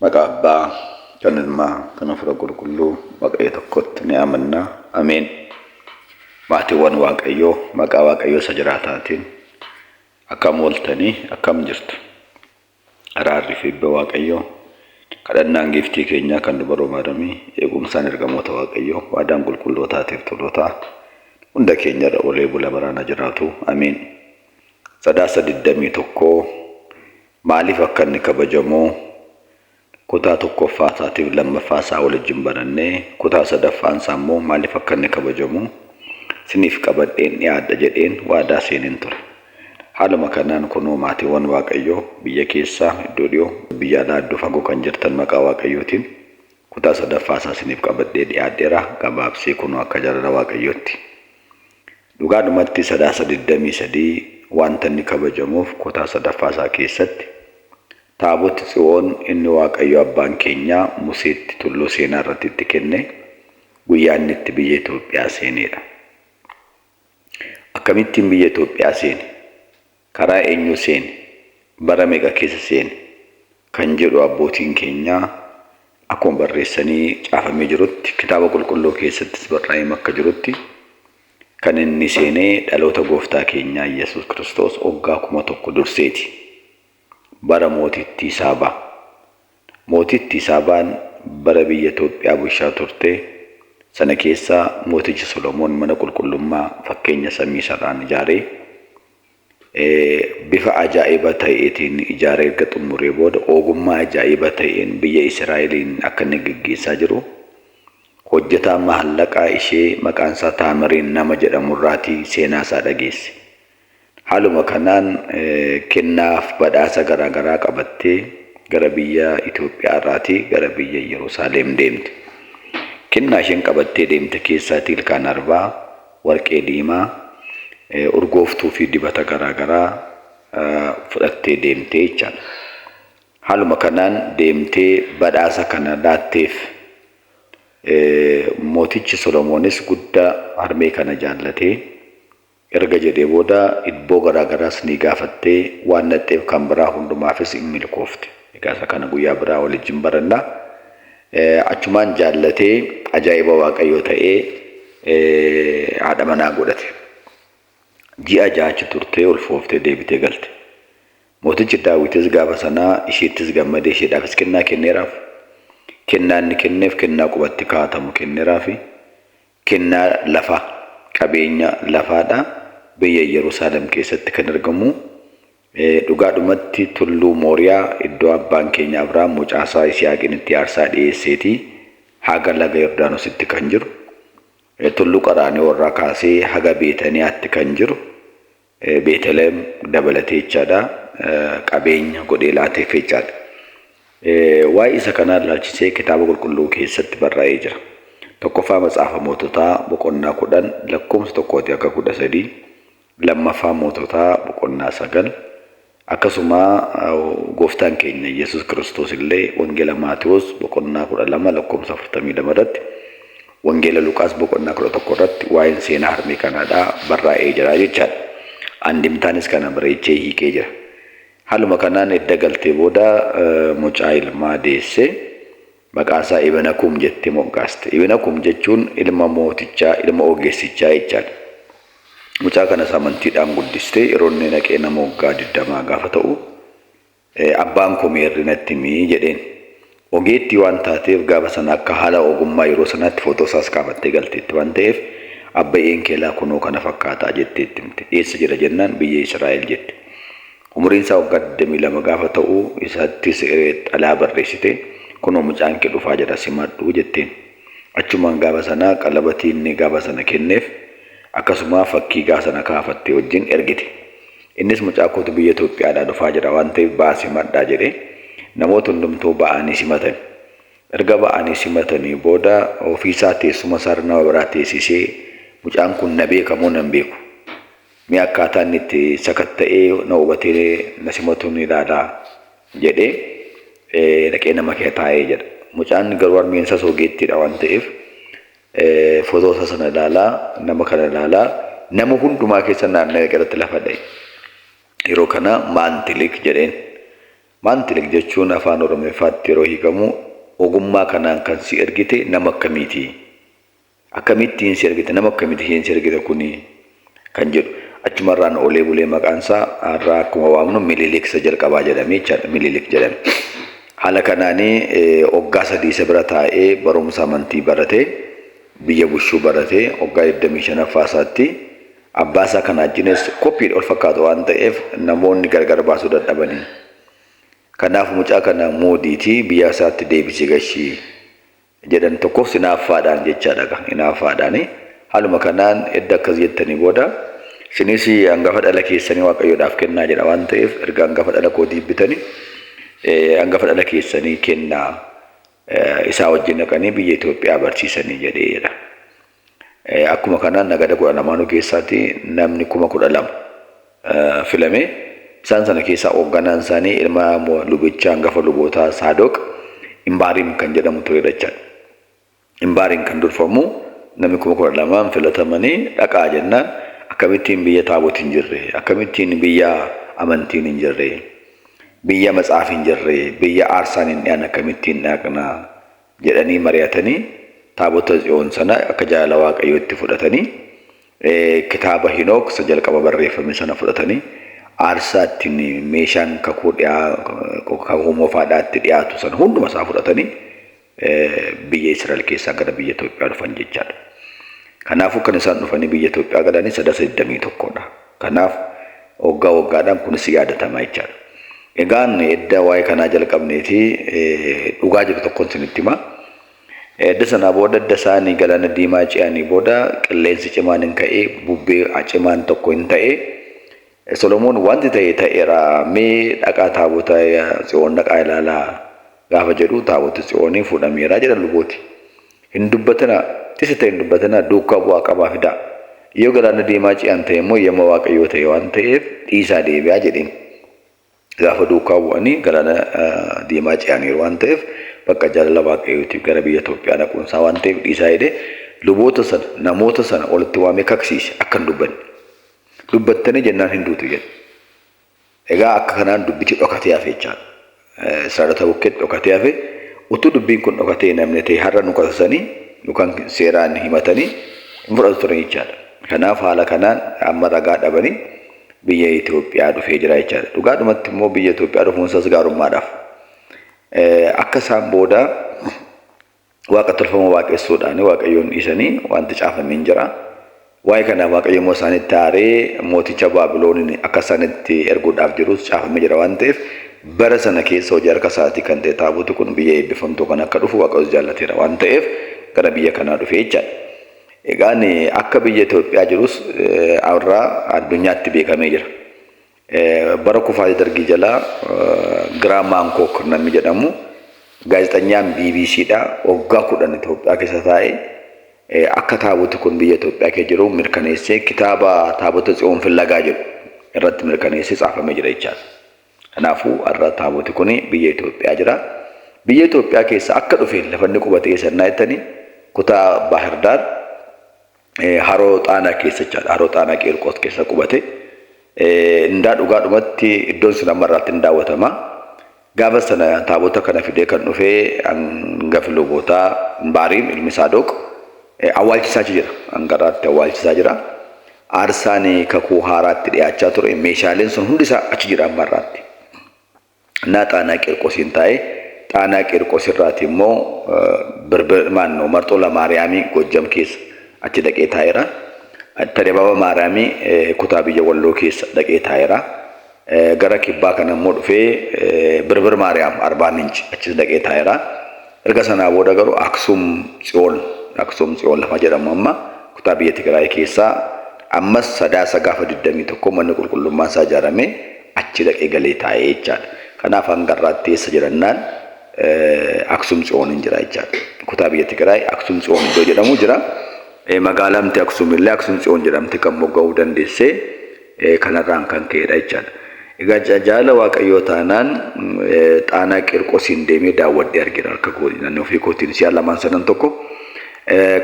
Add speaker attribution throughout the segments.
Speaker 1: Maqaa Abbaa, kan Ilmaa, kan Hafuura Qulqulluu Waaqayyo tokkotti ni amanna. Ameen. Maatiiwwan Waaqayyoo, maqaa Waaqayyoo isa jiraataatiin akkam ooltanii, akkam jirtu? Araarri fi eebbi Waaqayyoo, kadhannaan giiftii keenyaa kan dubaroo Maaramii, eegumsaan ergamoota Waaqayyoo, waadaan qulqullootaatiif tolootaa hunda keenyarra olee bula baraana jiraatu. Ameen. Sadaasa 21 maaliif akka inni kabajamu kutaa tokkoffaa isaatiif lammaffaa isaa waliin barannee, kutaa sadaffaan isaa immoo maaliif akka inni kabajamu siniif qabadheen dhiyaadha jedheen waadaa seeneen ture. Haaluma kanaan kunoo maatiiwwan Waaqayyoo biyya keessaa iddoo dhiyoo, biyya alaa iddoo fagoo kan jirtan maqaa Waaqayyootiin kutaa sadaffaa isaa siniif qabadhee dhiyaadheera, gabaabsee kunoo akka jaalala Waaqayyootti. Dhugaadhumatti Sadaasa 23 wanta inni kabajamuuf kutaa sadaffaa isaa keessatti Taaboti Tsiyoon inni Waaqayyo Abbaan keenya Museetti Tulluu Seenaa irratti itti kenne guyyaa inni itti biyya Itoophiyaa seeneedha. Akkamittiin biyya Itoophiyaa seene? Karaa eenyuu seene? Bara meeqa keessa seene? Kan jedhu abbootiin keenya akkuma barreessanii caafamee jirutti, kitaaba qulqulluu keessattis barraa'ee akka jirutti, kan inni seenee dhaloota gooftaa keenyaa Yesuus Kiristoos waggaa 1000 durseeti. Bara mootittii Saabaa. Mootittii Saabaan bara biyya Itoophiyaa bulchaa turte sana keessa mootichi Solomoon mana qulqullummaa fakkeenya samii sarraan ijaaree, bifa ajaa'iba ta'eetiin ijaaree erga xumuree booda ogummaa ajaa'iba ta'een biyya Israa'eliin akka inni geggeessaa jiru hojjetaa mahallaqaa ishee maqaan isaa Taamiriin nama jedhamurraatii seenaa isaa dhageesse. Haaluma kanaan kennaaf badhaasa garaagaraa qabattee gara biyya Itoophiyaa irraatii gara biyya Yerusaalem deemte. Kennaa isheen qabattee deemte keessaatii ilkaan arbaa, warqee diimaa, urgooftuu fi dibata garaagaraa fudhattee deemtee jechaadha. Haaluma kanaan deemtee badhaasa kana laatteef. Mootichi Solomoonis guddaa harmee kana jaallatee erga jedhee booda iddoo garaagaraas ni gaafattee waan nadheef kan biraa hundumaafis in milkoofte. Egaa isa kana guyyaa biraa waliin baranna. Achumaan jaallatee ajaa'iba Waaqayyoo ta'ee haadha manaa godhate. Ji'a 6 achi turtee ulfooftee deebitee galte. Mootichi Daawitis gaafa sanaa isheettis gammadee isheedhaafis kennaa kenneeraaf. Kennaa inni kenneef kennaa qubatti kaa'atamu kenneeraafi kennaa lafaa, qabeenya lafaadha. Biyya Yerusaalem keessatti kan argamu dhugaadhumatti tulluu Mooriyaa iddoo abbaan keenya Abrahaam mucaasaa Yisihaaqin itti aarsaa dhiyeesseetii haga laga Yordaanositti kan jiru, tulluu Qaraani'oo irraa kaasee haga Beetaniyaatti kan jiru, Beeteleem dabalatee jechaadha, qabeenya godhee laateef jechaadha. Waa'ee isa kanaa ilaalchisee kitaaba qulqulluu keessatti barraa'ee jira. Tokkoffaa Matsaafa Moototaa boqonnaa 10 lakkoofsa 1 akka 13, lammaffaa Moototaa boqonnaa 9, akkasuma gooftaan keenya Yesuus Kiristoos illee Wangeela Maatewos boqonnaa 12 lakkoofsa 42 irratti, Wangeela Luqaas boqonnaa 11 irratti waa'een seenaa harmee kanaadhaa barraa'ee jira jechaadha. Andimtaanis kana bareechee hiikee jira. Haaluma kanaan edda galtee booda mucaa ilmaa deesse, maqaa isaa Ibinakum jettee moggaaste. Ibinakum jechuun ilma mootichaa, ilma ogeessichaa jechaadha. Mucaa kanas amantiidhaan guddistee yeroo inni naqee nama waggaa 20 gaafa ta'u, abbaan koo meerri natti himi jedheen. Ogeettii waan taateef gaafa sana akka haala ogummaa yeroo sanaatti footoo isaas kaafattee galteetti waan ta'eef, abbayyeen keelaa kunoo kana fakkaataa jettee itti himte. Eessa jira jennaan biyya Israa'el jette. Umuriin isaa waggaa 22 gaafa ta'u isattis xalayaa barreessite, kunoo mucaan kee dhufaa jira simadhu jetteen. Achumaan gaafa sana qalabatii inni gaafa sana kenneef akkasuma fakkii gaafa sana kaafattee wajjin ergite. Innis mucaa kootu biyya Itoophiyaadhaa dhufaa jira waan ta'eef ba'aa simadhaa jedhee namoota hundumtuu ba'anii simatan. Erga ba'anii simatanii booda ofiisaa teessuma isaarra nama biraa teessisee, mucaan kun na beeka moo nan beeku? Mee akkaataa inni itti sakatta'ee na hubatee na simatu ni ilaalaa jedhee dhaqee nama kee taa'ee jedha. Mucaan garuu harmeen isaas ogeettiidha waan ta'eef footoo isaa sana ilaalaa, nama kana ilaalaa, nama hundumaa keessa naanna'ee irratti lafa dha'e. Yeroo kana maantilik jedheen. Maantilik jechuun afaan Oromiffaatti yeroo hiikamu ogummaa kanaan kan si ergite nama akkamiiti? Akkamittiin si ergite, nama akkamiiti isheen si ergite kuni kan jedhu. Achumarraan olee bulee maqaan isaa har'a akkuma waamnu Minilik isa jalqabaa jedhamee jechaadha. Minilik jedhame. Haala kanaanii waggaa 3 isa bira taa'ee barumsa amantii baratee biyya bushuu baratee waggaa 25ffaa isaatti abbaa isaa kana wajjines koppiidha wal fakkaatu waan ta'eef namoonni gargar baasuu dadhabanii. Kanaaf mucaa kana muudiitii biyya isaatti deebisii gashii jedhan tokkoffs inaaffaadhaan jechaadha egaa inaaffaadhaani. Haaluma kanaan edda akkas jettanii booda isinis hangafa dhala keessanii Waaqayyoodhaaf kennaa jedha waan ta'eef erga hangafa dhala kootii jibbitanii hangafa dhala keessanii kennaa isaa wajjin dhaqanii biyya Itoophiyaa barsiisanii jedhee jedha. Akkuma kanaan nagada 12nuu keessaati namni 12,000 filame. Isaan sana keessaa hoogganaan isaanii ilma lubicha hangafa lubootaa Saadoq Imbaariim kan jedhamu turedha jechaadha. Imbaariin kan durfamu namni 12,000 filatamanii dhaqaa jennaan akkamittiin biyya taaboti hin jirre, akkamittiin biyya amantiin hin jirre, biyya matsaafi hin jirre, biyya aarsaan hin dhiyaanne akkamittiin dhaqna jedhanii mari'atanii taabota Tsiyoon sana akka jaalala Waaqayyootti fudhatanii kitaaba Hinook isa jalqaba barreeffame sana fudhatanii aarsaa ittiin meeshaan kakuu dhiyaa kakuu moofaadhaa itti dhiyaatu sana hunduma isaa fudhatanii biyya Israa'el keessaa gara biyya Itoophiyaa dhufan jechaadha. Kanaafuu kan isaan dhufanii biyya Itoophiyaa galanii Sadaasa 21 dha. Kanaaf waggaa waggaadhaan kunis yaadatama jechaadha. Egaan edda waa'ee kanaa jalqabneeti dhugaa jiru tokkon isinitti hima. Edda sanaa booda edda isaanii galaana diimaa ce'anii booda qilleensi cimaan hin ka'e, bubbee cimaan tokko hin ta'e. Solomoon wanti ta'e ta'eera, mee dhaqaa taabota Tsiyoon dhaqaa ilaalaa gaafa jedhu taaboti Tsiyoonii fuudhameera jedhan lubooti. Hin dubbatinaa, tisi ta'e hin dubbatinaa, duukaa bu'aa qabaa fidaa. Yoo galaana diimaa ce'an ta'e immoo eeyyama Waaqayyoo ta'e waan ta'eef dhiisaa deebi'aa jedheen. Gaafa duukaa bu'anii galaana diimaa ce'aniiru waan ta'eef bakka jaalala Waaqayyootiif gara biyya Itoophiyaa dhaquun isaa waan ta'eef dhiisaa jedhee luboota sana namoota sana walitti waamee kaksiise akka hin dubbanne. Dubbattanii jennaan hin duutu jedhe. Egaa akka kanaan dubbichi dhokatee hafe jechaadha. Israa'elota bukkeetti dhokatee hafe. Utuu dubbiin kun dhokatee hin hafne ta'e har'a nu kasasanii yookaan seeraan himatanii hin fudhatu turan jechaadha. Kanaaf haala kanaan amma ragaa dhabanii biyya Itoophiyaa dhufee jira jechaadha. Dhugaadhumatti immoo biyya Itoophiyaa dhufuun isaas gaarummaadhaaf. Akka isaan booda Waaqa tolfamoo waaqessuudhaan Waaqayyoon dhiisanii wanti caafame hin jira. Waa'ee kanaaf Waaqayyo immoo isaanitti aaree mooticha Baabilooniin akka isaanitti erguudhaaf jirus caafamee jira waan ta'eef bara sana keessa hojii harka isaatii kan ta'e taaboti kun biyya eebbifamtuu kan akka dhufu Waaqayyos jaallateera waan ta'eef gara biyya kanaa dhufe jechaadha. Egaan akka biyya Itoophiyaa jirus irraa addunyaatti beekamee jira. Bara kufaatii Dargii jala Giraam Haankook namni jedhamu gaazexanyaan bbc dha. Waggaa 10 Itoophiyaa keessa taa'ee akka taaboti kun biyya Itoophiyaa keessa jiru mirkaneessee kitaaba Taabota Tsiyoon Fillagaa jedhu irratti mirkaneessee caafamee jira jechaadha. Kanaafuu har'a taaboti kun biyya Itoophiyaa jira. Biyya Itoophiyaa keessa akka dhufe lafa inni qubate eessa jennaa jettanii kutaa Baahirdaar Haroo Xaanaa keessa jechaadha. Haroo Xaanaa Qiirqoos keessa qubate. Indaa dhugaadhumatti iddoon sun amma irraatti hin daawwatama. Gaafa sana taabota kana fidee kan dhufe hangafi lubootaa Imbaariim ilmi Saadoq awwaalchisaa achi jira. Hanga irraatti awwaalchisaa jira. Aarsaan kakuu haaraatti dhiyaachaa ture meeshaaleen sun hundi isaa achi jira amma irraatti. Innaa Xaanaa Qiirqosiin taa'e. Xaanaa Qiirqos irraati immoo Birbir maannoo Marxoo Lamaariyaamii Goojjam keessa achi dhaqee taa'eera. Tadebaba Maariyaamii kutaa biyya Walloo keessa dhaqee taa'eera. Gara kibbaa kana immoo dhufee Birbir Maariyaam Arbaa Minci achis dhaqee taa'eera. Erga sanaa booda garuu Aksum Tsiyoon Aksum Tsiyoon lafa jedhamu amma kutaa biyya Tigraay keessaa ammas Sadaasa gaafa 21 manni qulqullummaan isaa ijaaramee achi dhaqee galee taa'e jechaadha. Kanaaf hanga har'aatti eessa jirannaan Aksum Tsiyoon hin jira jechaadha. Kutaa biyya Tigraay Aksum Tsiyoon iddoo jedhamu jira. Magaalamti Aksum illee Aksum Tsiyoon jedhamte kan mogga'uu dandeesse kanarraan kan ka'edha jechaadha. Egaa jaalala Waaqayyoo taanaan Xaanaa Qiirqosiin deemee daawwadhee argeera harka kootiin ani ofii kootiin si'a lamaan sadan tokko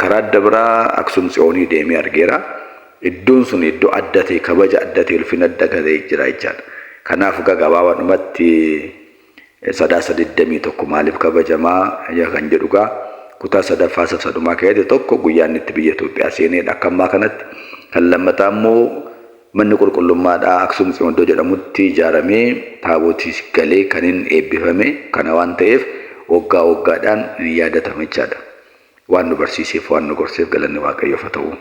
Speaker 1: karaa adda biraa Aksum Tsiyoonii deemee argeera. Iddoon sun iddoo adda ta'e, kabaja adda ta'e, ulfina adda ta'e jira jechaadha. Kanaaf egaa gabaabaadhumatti Sadaasa 21 maaliif kabajamaa kan jedhu gaa kutaa sadaffaa isa sadhumaa keessatti tokko guyyaa inni itti biyya Itoophiyaa seenedha akka ammaa kanatti. Kan lammataa immoo manni qulqullummaadhaa Aksum Tsiyoon iddoo jedhamutti ijaaramee taabotii galee kan inni eebbifame kana waan ta'eef waggaa waggaadhaan ni yaadatama jechaadha. Waan nu barsiiseef waan nu gorseef galanni Waaqayyoof haa ta'u.